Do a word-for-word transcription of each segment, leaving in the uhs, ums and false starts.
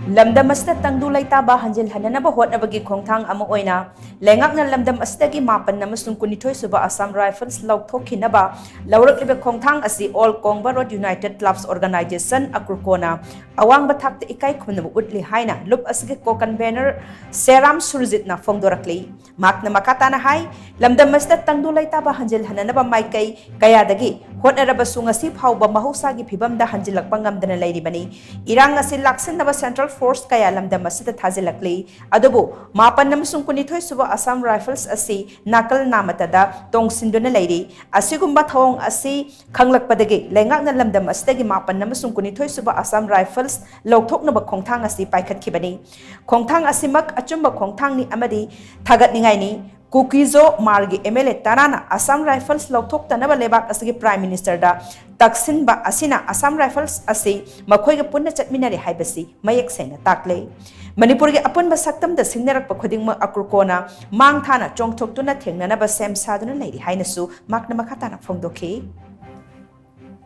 ꯂꯝꯗꯝ ꯑꯁꯤꯗ ꯇꯪꯗꯨ ꯂꯩꯇꯥꯕ ꯍꯟꯖꯤꯜꯍꯟꯅꯅꯕ ꯍꯣꯠꯅꯕꯒꯤ ꯈꯣꯡꯊꯥꯡ ꯑꯃ ꯑꯣꯏꯅ ꯂꯩꯉꯥꯛꯅ ꯂꯝꯗꯝ ꯑꯁꯤꯗꯒꯤ ꯃꯥꯄꯟ ꯑꯃꯁꯨꯡ ꯀꯨꯟꯅꯤꯊꯣꯏ ꯁꯨꯕ Assam Rifles ꯂꯧꯊꯣꯛꯈꯤꯅꯕ ꯂꯧꯔꯛꯂꯤꯕ ꯈꯣꯡꯊꯥꯡ ꯑꯁꯤ All Kongba Rod United Clubs Organization, ꯑꯀ꯭ꯔꯨꯀꯣꯅ ꯑꯋꯥꯡꯕ ꯊꯥꯛꯇ ꯏꯀꯥꯏ ꯈꯨꯝꯅꯕ ꯎꯠꯂꯤ ꯍꯥꯏꯅ ꯂꯨꯞ ꯑꯁꯤꯒꯤ co-convener ꯁꯦꯔꯥꯝ ꯁꯨꯔꯖꯤꯠꯅ ꯐꯣꯡꯗꯣꯔꯛꯂꯤ꯫ ꯃꯍꯥꯛꯅ ꯃꯈꯥ ꯇꯥꯅ ꯍꯥꯏ, ꯂꯝꯗꯝ ꯑꯁꯤꯗ ꯇꯪꯗꯨ ꯂꯩꯇꯥꯕ ꯍꯟꯖꯤꯜꯍꯟꯅꯅꯕ ꯃꯥꯏꯀꯩ ꯀꯌꯥꯗꯒꯤ ꯍꯣꯠꯅꯔꯕꯁꯨ ꯉꯁꯤ ꯐꯥꯎꯕ ꯃꯍꯧꯁꯥꯒꯤ ꯐꯤꯕꯝꯗ ꯍꯟꯖꯤꯜꯂꯛꯄ ꯉꯝꯗꯅ ꯂꯩꯔꯤꯕꯅꯤ꯫ ꯏꯔꯥꯡ ꯑꯁꯤ ꯂꯥꯛꯁꯤꯟꯅꯕ central force ꯀꯌꯥ ꯂꯝꯗꯝ ꯑꯁꯤꯗ ꯊꯥꯖꯤꯜꯂꯛꯂꯤ꯫ ꯑꯗꯨꯕꯨ ꯃꯥꯄꯟ ꯑꯃꯁꯨꯡ ꯀꯨꯟꯅꯤꯊꯣꯏ ꯁꯨꯕ Assam Rifles ꯑꯁꯤ ꯅꯥꯀꯜ ꯅꯥꯃꯠꯇꯗ ꯇꯣꯡꯁꯤꯟꯗꯨꯅ ꯂꯩꯔꯤ꯫ ꯑꯁꯤꯒꯨꯝꯕ ꯊꯧꯑꯣꯡ ꯑꯁꯤ ꯈꯪꯂꯛꯄꯗꯒꯤ ꯂꯩꯉꯥꯛꯅ ꯂꯝꯗꯝ ꯑꯁꯤꯗꯒꯤ ꯃꯥꯄꯟ ꯑꯃꯁꯨꯡ ꯀꯨꯟꯅꯤꯊꯣꯏ ꯁꯨꯕ Assam Rifles ꯂꯧꯊꯣꯛꯅꯕ ꯈꯣꯡꯊꯥꯡ ꯑꯁꯤ ꯄꯥꯏꯈꯠꯈꯤꯕꯅꯤ꯫ ꯈꯣꯡꯊꯥꯡ ꯑꯁꯤꯃꯛ ꯑꯆꯨꯝꯕ ꯈꯣꯡꯊꯥꯡꯅꯤ ꯑꯃꯗꯤ ꯊꯥꯒꯠꯅꯤꯡꯉꯥꯏꯅꯤ꯫ ꯀꯨꯀꯤꯖꯣ ꯃꯥꯔꯒꯤ MLA ꯇꯔꯥꯅ Assam Rifles ꯂꯧꯊꯣꯛꯇꯅꯕ ꯂꯩꯕꯥꯛ ꯑꯁꯤꯒꯤ Prime Ministerꯗ ꯇꯛꯁꯤꯟꯕ ꯑꯁꯤꯅ Assam Rifles ꯑꯁꯤ ꯃꯈꯣꯏꯒ ꯄꯨꯟꯅ ꯆꯠꯃꯤꯟꯅꯔꯦ ꯍꯥꯏꯕꯁꯤ ꯃꯌꯦꯛ ꯁꯦꯡꯅ ꯇꯥꯛꯂꯦ꯫ ꯃꯅꯤꯄꯨꯔꯒꯤ ꯑꯄꯨꯟꯕ ꯁꯛꯇꯝꯗ ꯁꯤꯡꯅꯔꯛꯄ ꯈꯨꯗꯤꯡꯃꯛ ꯑꯀ꯭ꯔꯨꯀꯣꯅ ꯃꯥꯡ ꯊꯥꯅ ꯆꯣꯡꯊꯣꯛꯇꯨꯅ ꯊꯦꯡꯅꯅꯕ ꯁꯦꯝ ꯁꯥꯗꯨꯅ ꯂꯩꯔꯤ ꯍꯥꯏꯅꯁꯨ ꯃꯍꯥꯛꯅ ꯃꯈꯥ ꯇꯥꯅ ꯐꯣꯡꯗꯣꯛꯈꯤ꯫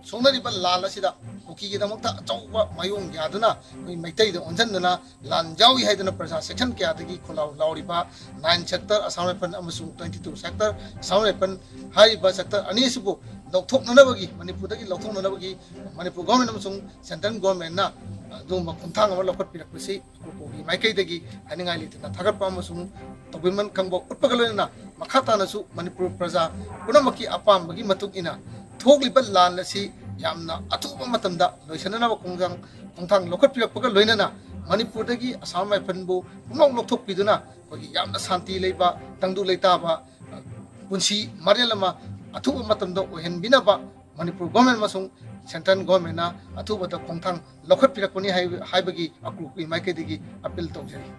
ꯁꯣꯛꯅꯔꯤꯕ ꯂꯥꯟ ꯑꯁꯤꯗ ꯀꯨꯀꯤꯒꯤꯗꯃꯛꯇ ꯑꯆꯧꯕ ꯃꯥꯌꯣꯡ ꯌꯥꯗꯨꯅ ꯑꯩꯈꯣꯏ ꯃꯩꯇꯩꯗ ꯑꯣꯟꯁꯤꯟꯗꯨꯅ ꯂꯥꯟ ꯌꯥꯎꯏ ꯍꯥꯏꯗꯨꯅ ꯄ꯭ꯔꯖꯥ section ꯀꯌꯥꯗꯒꯤ ꯈꯣꯜꯂꯥꯎ ꯂꯥꯎꯔꯤꯕ nine sector Assam Rifle ꯑꯃꯁꯨꯡ twenty two sector Assam Rifle ꯍꯥꯏꯔꯤꯕ sector ꯑꯅꯤ ꯑꯁꯤꯕꯨ ꯂꯧꯊꯣꯛꯅꯅꯕꯒꯤ, ꯃꯅꯤꯄꯨꯔꯗꯒꯤ ꯂꯧꯊꯣꯛꯅꯅꯕꯒꯤ ꯃꯅꯤꯄꯨꯔ government ꯑꯃꯁꯨꯡ central governmentꯅ ꯑꯗꯨꯒꯨꯝꯕ ꯈꯣꯡꯊꯥꯡ ꯑꯃ ꯂꯧꯈꯠꯄꯤꯔꯛꯄꯁꯤ ꯀ꯭ꯔꯨꯀꯣꯒꯤ ꯃꯥꯏꯀꯩꯗꯒꯤ ꯍꯥꯏꯅꯤꯡꯉꯥꯏ ꯂꯩꯇꯅ ꯊꯥꯒꯠꯄ ꯑꯃꯁꯨꯡ ꯇꯧꯕꯤꯃꯜ ꯈꯪꯕ ꯎꯠꯄꯒ ꯂꯣꯏꯅꯅ ꯃꯈꯥ ꯇꯥꯅꯁꯨ ꯃꯅꯤꯄꯨꯔ ꯄ꯭ꯔꯖꯥ ꯄꯨꯝꯅꯃꯛꯀꯤ ꯑꯄꯥꯝꯕꯒꯤ ꯃꯇꯨꯡ ꯏꯟꯅ ꯊꯣꯛꯂꯤꯕ ꯂꯥꯟ ꯑꯁꯤ ꯌꯥꯝꯅ ꯑꯊꯨꯕ ꯃꯇꯝꯗ ꯂꯣꯏꯁꯤꯟꯅꯅꯕ ꯈꯣꯡꯊꯥꯡ, ꯈꯣꯡꯊꯥꯡ ꯂꯧꯈꯠꯄꯤꯔꯛꯄꯒ ꯂꯣꯏꯅꯅ ꯃꯅꯤꯄꯨꯔꯗꯒꯤ Assam Rifleꯕꯨ ꯄꯨꯝꯂꯥꯎ ꯂꯧꯊꯣꯛꯄꯤꯗꯨꯅ ꯑꯩꯈꯣꯏꯒꯤ ꯌꯥꯝꯅ ꯁꯥꯟꯇꯤ ꯂꯩꯕ, ꯇꯪꯗꯨ ꯂꯩꯇꯥꯕ, ꯑ, ꯄꯨꯟꯁꯤ ꯃꯔꯦꯜ ꯑꯃ ꯑꯊꯨꯕ ꯃꯇꯝꯗ ꯑꯣꯏꯍꯟꯕꯤꯅꯕ ꯃꯅꯤꯄꯨꯔ government ꯑꯃꯁꯨꯡ central governmentꯅ ꯑꯊꯨꯕꯗ ꯈꯣꯡꯊꯥꯡ ꯂꯧꯈꯠꯄꯤꯔꯛꯄꯅꯤ ꯍꯥꯏ-, ꯍꯥꯏꯕꯒꯤ ꯑꯀ꯭ꯔꯨꯀꯤ ꯃꯥꯏꯀꯩꯗꯒꯤ appeal ꯇꯧꯖꯔꯤ꯫